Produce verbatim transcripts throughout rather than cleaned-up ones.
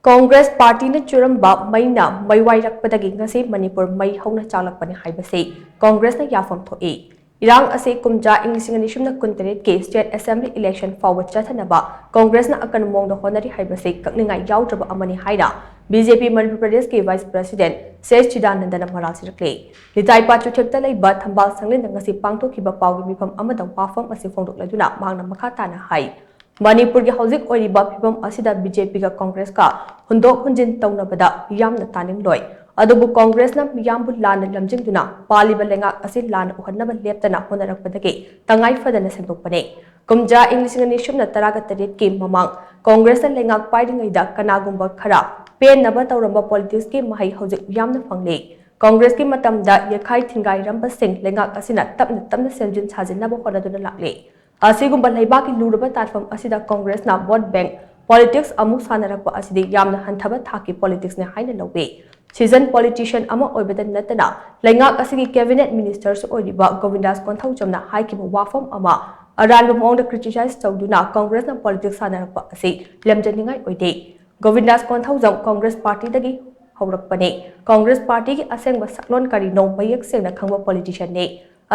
ꯀꯣꯡꯒ꯭ꯔꯦꯁ ꯄꯥꯔꯇꯤꯅ ꯆꯨꯔꯝꯕ ꯃꯩꯅ ꯃꯩꯋꯥꯏꯔꯛꯄꯗꯒꯤ ꯉꯁꯤ ꯃꯅꯤꯄꯨꯔ ꯃꯩ ꯍꯧꯅ ꯆꯥꯛꯂꯛꯄꯅꯤ ꯍꯥꯏꯕꯁꯤ ꯀꯣꯡꯒ꯭ꯔꯦꯁꯅ ꯌꯥꯐꯝ ꯊꯣꯛꯏ꯫ ꯏꯔꯥꯡ ꯑꯁꯤ ꯀꯨꯝꯖꯥ ꯏꯪ ꯂꯤꯁꯤꯡ ꯑꯅꯤ ꯁꯨꯞꯅ ꯀꯨꯟꯇꯔꯦꯠꯀꯤ state assembly election ꯐꯥꯎꯕ ꯆꯠꯊꯅꯕ ꯀꯣꯡꯒ꯭ꯔꯦꯁꯅ ꯑꯀꯟꯕ ꯃꯑꯣꯡꯗ ꯍꯣꯠꯅꯔꯤ ꯍꯥꯏꯕꯁꯤ ꯀꯛꯅꯤꯡꯉꯥꯏ ꯌꯥꯎꯗ꯭ꯔꯕ ꯑꯃꯅꯤ ꯍꯥꯏꯅ B J P ꯃꯅꯤꯄꯨꯔ ꯄ꯭ꯔꯗꯦꯁꯀꯤ vice president ꯁꯤ ꯑꯦꯁ ꯆꯤꯗꯥꯅꯟꯗꯅ ꯃꯔꯥꯜ ꯁꯤꯔꯛꯂꯤ꯫ ꯂꯤꯇꯥꯏꯄꯥꯠ ꯆꯨꯊꯦꯛꯇ ꯂꯩꯕ ꯊꯝꯕꯥꯜ ꯁꯪꯂꯦꯟꯗ ꯉꯁꯤ ꯄꯥꯡꯊꯣꯛꯈꯤꯕ ꯄꯥꯎꯒꯤ ꯃꯤꯐꯝ ꯑꯃꯗ ꯋꯥꯐꯝ ꯑꯁꯤ ꯐꯣꯡꯗꯣꯛꯂꯗꯨꯅ ꯃꯍꯥꯛꯅ ꯃꯈꯥ ꯇꯥꯅ ꯍꯥꯏ, ꯃꯅꯤꯄꯨꯔꯒꯤ ꯍꯧꯖꯤꯛ ꯑꯣꯏꯔꯤꯕ ꯐꯤꯕꯝ ꯑꯁꯤꯗ B J Pꯒ ꯀꯣꯡꯒ꯭ꯔꯦꯁꯀ ꯍꯨꯟꯗꯣꯛ ꯍꯨꯟꯖꯤꯟ ꯇꯧꯅꯕꯗ ꯃꯤꯌꯥꯝꯅ ꯇꯥꯅꯤꯡꯂꯣꯏ꯫ ꯑꯗꯨꯕꯨ ꯀꯣꯡꯒ꯭ꯔꯦꯁꯅ ꯃꯤꯌꯥꯝꯕꯨ ꯂꯥꯟꯅ ꯂꯝꯖꯤꯡꯗꯨꯅ ꯄꯥꯜꯂꯤꯕ ꯂꯩꯉꯥꯛ ꯑꯁꯤ ꯂꯥꯟꯅ ꯎꯍꯟꯅꯕ ꯂꯦꯞꯇꯅ ꯍꯣꯠꯅꯔꯛꯄꯗꯒꯤ ꯇꯉꯥꯏ ꯐꯗꯅ ꯁꯦꯡꯗꯣꯛꯄꯅꯤ꯫ ꯀꯨꯝꯖꯥ ꯏꯪ ꯂꯤꯁꯤꯡ ꯑꯅꯤ ꯁꯨꯞꯅ ꯇꯔꯥꯒ ꯇꯔꯦꯠꯀꯤ ꯃꯃꯥꯡ ꯀꯣꯡꯒ꯭ꯔꯦꯁꯅ ꯂꯩꯉꯥꯛ ꯄꯥꯏꯔꯤꯉꯩꯗ ꯀꯅꯥꯒꯨꯝꯕ ꯈꯔ ꯄꯦꯟꯅꯕ ꯇꯧꯔꯝꯕ politicsꯀꯤ ꯃꯍꯩ ꯍꯧꯖꯤꯛ ꯃꯤꯌꯥꯝꯅ ꯐꯪꯂꯤ꯫ ꯀꯣꯡꯒ꯭ꯔꯦꯁꯀꯤ ꯃꯇꯝꯗ ꯌꯦꯈꯥꯏ ꯊꯤꯡꯒꯥꯏꯔꯝꯕꯁꯤꯡ ꯂꯩꯉꯥꯛ ꯑꯁꯤꯅ ꯇꯞꯅ ꯇꯞꯅ ꯁꯦꯝꯖꯤꯟ ꯁꯥꯖꯤꯟꯅꯕ ꯍꯣꯠꯅꯗꯨꯅ ꯂꯥꯛꯂꯤ꯫ ꯑꯁꯤꯒꯨꯝꯕ ꯂꯩꯕꯥꯛꯀꯤ ꯂꯨꯔꯕ ꯇꯥꯟꯐꯝ ꯑꯁꯤꯗ ꯀꯣꯡꯒ꯭ꯔꯦꯁꯅ vote bank politics ꯑꯃꯨꯛ ꯁꯥꯟꯅꯔꯛꯄ ꯑꯁꯤꯗꯤ ꯌꯥꯝꯅ ꯍꯟꯊꯕ ꯊꯥꯛꯀꯤ politicsꯅꯤ ꯍꯥꯏꯅ ꯂꯧꯏ꯫ Seasoned politician ꯑꯃ ꯑꯣꯏꯕꯗ ꯅꯠꯇꯅ ꯂꯩꯉꯥꯛ ꯑꯁꯤꯒꯤ cabinet ministerꯁꯨ ꯑꯣꯏꯔꯤꯕ ꯒꯣꯕꯤꯟꯗꯥꯁ ꯀꯣꯟꯊꯧꯖꯝꯅ ꯍꯥꯏꯈꯤꯕ ꯋꯥꯐꯝ ꯑꯃ ꯑꯔꯥꯟꯕ ꯃꯑꯣꯡꯗ criticize ꯇꯧꯗꯨꯅ ꯀꯣꯡꯒ꯭ꯔꯦꯁꯅ politics ꯁꯥꯟꯅꯔꯛꯄ ꯑꯁꯤ ꯂꯦꯝꯖꯅꯤꯡꯉꯥꯏ ꯑꯣꯏꯗꯦ꯫ ꯒꯣꯕꯤꯟꯗꯥꯁ ꯀꯣꯟꯊꯧꯖꯝ ꯀꯣꯡꯒ꯭ꯔꯦꯁ ꯄꯥꯔꯇꯤꯗꯒꯤ ꯍꯧꯔꯛꯄꯅꯤ꯫ ꯀꯣꯡꯒ꯭ꯔꯦꯁ ꯄꯥꯔꯇꯤꯒꯤ ꯑꯁꯦꯡꯕ ꯁꯛꯂꯣꯟ ꯀꯔꯤꯅꯣ ꯃꯌꯦꯛ ꯁꯦꯡꯅ ꯈꯪꯕ politicianꯅꯤ꯫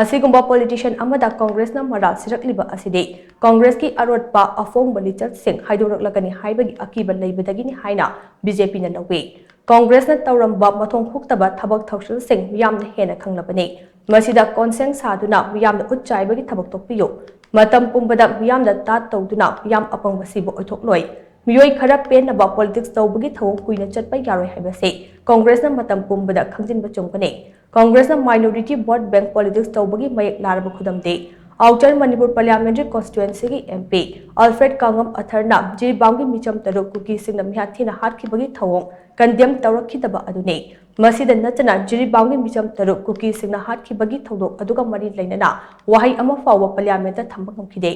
ꯑꯁꯤꯒꯨꯝꯕ politician ꯑꯃꯗ ꯀꯣꯡꯒ꯭ꯔꯦꯁꯅ ꯃꯔꯥꯜ ꯁꯤꯔꯛꯂꯤꯕ ꯑꯁꯤꯗꯤ ꯀꯣꯡꯒ꯭ꯔꯦꯁꯀꯤ ꯑꯔꯣꯠꯄ ꯑꯐꯣꯡꯕ ꯂꯤꯆꯠꯁꯤꯡ ꯍꯥꯏꯗꯣꯔꯛꯂꯒꯅꯤ ꯍꯥꯏꯕꯒꯤ ꯑꯀꯤꯕ ꯂꯩꯕꯗꯒꯤꯅꯤ ꯍꯥꯏꯅ B J Pꯅ ꯂꯧꯏ꯫ ꯀꯣꯡꯒ꯭ꯔꯦꯁꯅ ꯇꯧꯔꯝꯕ ꯃꯊꯣꯡ ꯍꯨꯛꯇꯕ ꯊꯕꯛ ꯊꯧꯁꯤꯜꯁꯤꯡ ꯃꯤꯌꯥꯝꯅ ꯍꯦꯟꯅ ꯈꯪꯂꯕꯅꯤ꯫ ꯃꯁꯤꯗ ꯀꯣꯟꯁꯦꯡ ꯁꯥꯗꯨꯅ ꯃꯤꯌꯥꯝꯅ ꯎꯠ ꯆꯥꯏꯕꯒꯤ ꯊꯕꯛ ꯇꯣꯛꯄꯤꯌꯨ꯫ ꯃꯇꯝ ꯄꯨꯝꯕꯗ ꯃꯤꯌꯥꯝꯗ ꯇꯥꯠ ꯇꯧꯗꯨꯅ ꯃꯤꯌꯥꯝ ꯑꯄꯪꯕ ꯁꯤꯕ ꯑꯣꯏꯊꯣꯛꯂꯣꯏ꯫ ꯃꯤꯑꯣꯏ ꯈꯔ ꯄꯦꯟꯅꯕ politics ꯇꯧꯕꯒꯤ ꯊꯧꯑꯣꯡ ꯀꯨꯏꯅ ꯆꯠꯄ ꯌꯥꯔꯣꯏ ꯍꯥꯏꯕꯁꯤ ꯀꯣꯡꯒ꯭ꯔꯦꯁꯅ ꯃꯇꯝ ꯄꯨꯝꯕꯗ ꯈꯪꯖꯤꯟꯕ ꯆꯨꯝꯒꯅꯤ꯫ ꯀꯣꯡꯒ꯭ꯔꯦꯁꯅ minority vote bank politics ꯇꯧꯕꯒꯤ ꯃꯌꯦꯛ ꯂꯥꯔꯕ ꯈꯨꯗꯝꯗꯤ Outer Manipur Parliamentary Constituencyꯒꯤ M P Alfred Kangam Athar ꯅ ꯖꯤꯔꯤꯕꯥꯝꯒꯤ ꯃꯤꯆꯝ ꯇꯔꯨꯛ ꯀꯨꯀꯤꯁꯤꯡꯅ ꯃꯤꯍꯥꯠ ꯊꯤꯅ ꯍꯥꯠꯈꯤꯕꯒꯤ ꯊꯧꯑꯣꯡ condemn ꯇꯧꯔꯛꯈꯤꯗꯕ ꯑꯗꯨꯅꯤ꯫ ꯃꯁꯤꯗ ꯅꯠꯇꯅ ꯖꯤꯔꯤꯕꯥꯝꯒꯤ ꯃꯤꯆꯝ ꯇꯔꯨꯛ ꯀꯨꯀꯤꯁꯤꯡꯅ ꯍꯥꯠꯈꯤꯕꯒꯤ ꯊꯧꯗꯣꯛ ꯑꯗꯨꯒ ꯃꯔꯤ ꯂꯩꯅꯅ ꯋꯥꯍꯩ ꯑꯃ ꯐꯥꯎꯕ Parliamentꯇ ꯊꯝꯕ ꯉꯝꯈꯤꯗꯦ꯫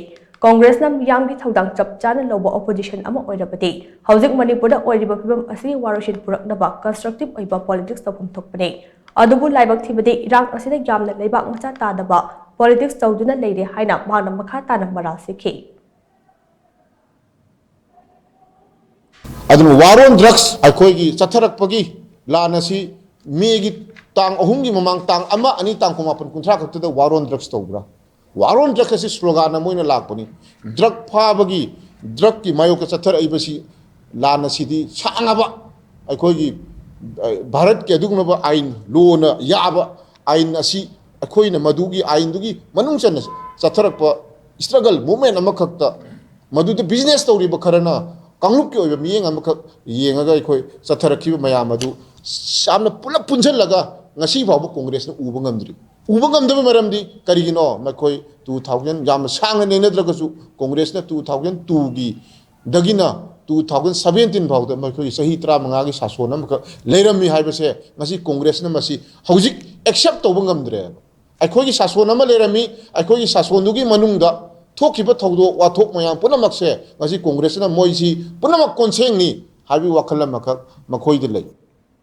ꯀꯣꯡꯒ꯭ꯔꯦꯁꯅ ꯃꯤꯌꯥꯝꯒꯤ ꯊꯧꯗꯥꯡ ꯆꯞ ꯆꯥꯅ ꯂꯧꯕ opposition ꯑꯃ ꯑꯣꯏꯔꯕꯗꯤ ꯍꯧꯖꯤꯛ ꯃꯅꯤꯄꯨꯔꯗ ꯑꯣꯏꯔꯤꯕ ꯐꯤꯕꯝ ꯑꯁꯤꯒꯤ ꯋꯥꯔꯣꯏꯁꯤꯟ ꯄꯨꯔꯛꯅꯕ constructive ꯑꯣꯏꯕ politics ꯇꯧꯐꯝ ꯊꯣꯛꯄꯅꯤ꯫ ꯑꯗꯨꯕꯨ ꯂꯥꯏꯕꯛ ꯊꯤꯕꯗꯤ ꯏꯔꯥꯡ ꯑꯁꯤꯗ ꯌꯥꯝꯅ ꯂꯩꯕꯥꯛ ꯃꯆꯥ ꯇꯥꯗꯕ politics ꯇꯧꯗꯨꯅ ꯂꯩꯔꯦ ꯍꯥꯏꯅ ꯃꯍꯥꯛꯅ ꯃꯈꯥ ꯇꯥꯅ ꯃꯔꯥꯜ ꯁꯤꯈꯤ꯫ ꯑꯗꯨꯅ war on drugs ꯑꯩꯈꯣꯏꯒꯤ ꯆꯠꯊꯔꯛꯄꯒꯤ ꯂꯥꯟ ꯑꯁꯤ ꯃꯦꯒꯤ ꯇꯥꯡ ꯑꯍꯨꯝꯒꯤ ꯃꯃꯥꯡ, ꯇꯥꯡ ꯑꯃ, ꯑꯅꯤ, ꯇꯥꯡ ꯀꯨꯟꯃꯥꯄꯟ, ꯀꯨꯟꯊ꯭ꯔꯥ ꯈꯛꯇꯗ war on drugs ꯇꯧꯕ꯭ꯔꯥ? War on drugs ꯑꯁꯤ ꯁ꯭ꯂꯣꯒꯥꯟ ꯑꯃ ꯑꯣꯏꯅ ꯂꯥꯛꯄꯅꯤ꯫ ꯗ꯭ꯔꯒ ꯐꯥꯕꯒꯤ, ꯗ꯭ꯔꯒꯀꯤ ꯃꯥꯌꯣꯛꯇ ꯆꯠꯊꯔꯛꯏꯕꯁꯤ, ꯂꯥꯟ ꯑꯁꯤꯗꯤ ꯁꯥꯡꯉꯕ ꯑꯩꯈꯣꯏꯒꯤ, ꯑ, ꯚꯥꯔꯠꯀꯤ ꯑꯗꯨꯒꯨꯝꯂꯕ ꯑꯥꯏꯟ, ꯂꯣꯅ ꯌꯥꯕ ꯑꯥꯏꯟ ꯑꯁꯤ, ꯑꯩꯈꯣꯏꯅ ꯃꯗꯨꯒꯤ ꯑꯥꯏꯟꯗꯨꯒꯤ ꯃꯅꯨꯡ ꯆꯟꯅ ꯆꯠꯊꯔꯛꯄ struggle movement ꯑꯃꯈꯛꯇ, ꯃꯗꯨꯗ business ꯇꯧꯔꯤꯕ ꯈꯔꯅ ꯀꯥꯡꯂꯨꯞꯀꯤ ꯑꯣꯏꯕ ꯃꯤꯠꯌꯦꯡ ꯑꯃꯈꯛ ꯌꯦꯡꯉꯒ ꯑꯩꯈꯣꯏ ꯆꯠꯊꯔꯛꯈꯤꯕ ꯃꯌꯥꯝ ꯑꯗꯨ ꯌꯥꯝꯅ ꯄꯨꯂꯞ ꯄꯨꯟꯁꯤꯜꯂꯒ ꯉꯁꯤ ꯐꯥꯎꯕ ꯀꯣꯡꯒ꯭ꯔꯦꯁꯅ ꯎꯕ ꯉꯝꯗ꯭ꯔꯤ꯫ ꯎꯕ ꯉꯝꯗꯕ ꯃꯔꯝꯗꯤ ꯀꯔꯤꯒꯤꯅꯣ? ꯃꯈꯣꯏ two thousand, ꯌꯥꯝꯅ ꯁꯥꯡꯅ ꯅꯩꯅꯗ꯭ꯔꯒꯁꯨ, ꯀꯣꯡꯒ꯭ꯔꯦꯁꯅ two thousand twoꯒꯤ ꯗꯒꯤꯅ two thousand seventeen ꯐꯥꯎꯗ ꯃꯈꯣꯏꯒꯤ ꯆꯍꯤ ꯇꯔꯥꯃꯉꯥꯒꯤ ꯁꯥꯁꯣꯟ ꯑꯃꯈꯛ ꯂꯩꯔꯝꯃꯤ ꯍꯥꯏꯕꯁꯦ ꯉꯁꯤ ꯀꯣꯡꯒ꯭ꯔꯦꯁꯅ ꯃꯁꯤ ꯍꯧꯖꯤꯛ accept ꯇꯧꯕ ꯉꯝꯗ꯭ꯔꯦꯕ꯫ ꯑꯩꯈꯣꯏꯒꯤ ꯁꯥꯁꯣꯟ ꯑꯃ ꯂꯩꯔꯝꯃꯤ, ꯑꯩꯈꯣꯏꯒꯤ ꯁꯥꯁꯣꯟꯗꯨꯒꯤ ꯃꯅꯨꯡꯗ ꯊꯣꯛꯈꯤꯕ ꯊꯧꯗꯣꯛ ꯋꯥꯊꯣꯛ ꯃꯌꯥꯝ ꯄꯨꯝꯅꯃꯛꯁꯦ ꯉꯁꯤ ꯀꯣꯡꯒ꯭ꯔꯦꯁꯅ ꯃꯣꯏꯁꯤ ꯄꯨꯝꯅꯃꯛ ꯀꯣꯟꯁꯦꯡꯅꯤ ꯍꯥꯏꯕꯒꯤ ꯋꯥꯈꯜ ꯑꯃꯈꯛ ꯃꯈꯣꯏꯗ ꯂꯩ꯫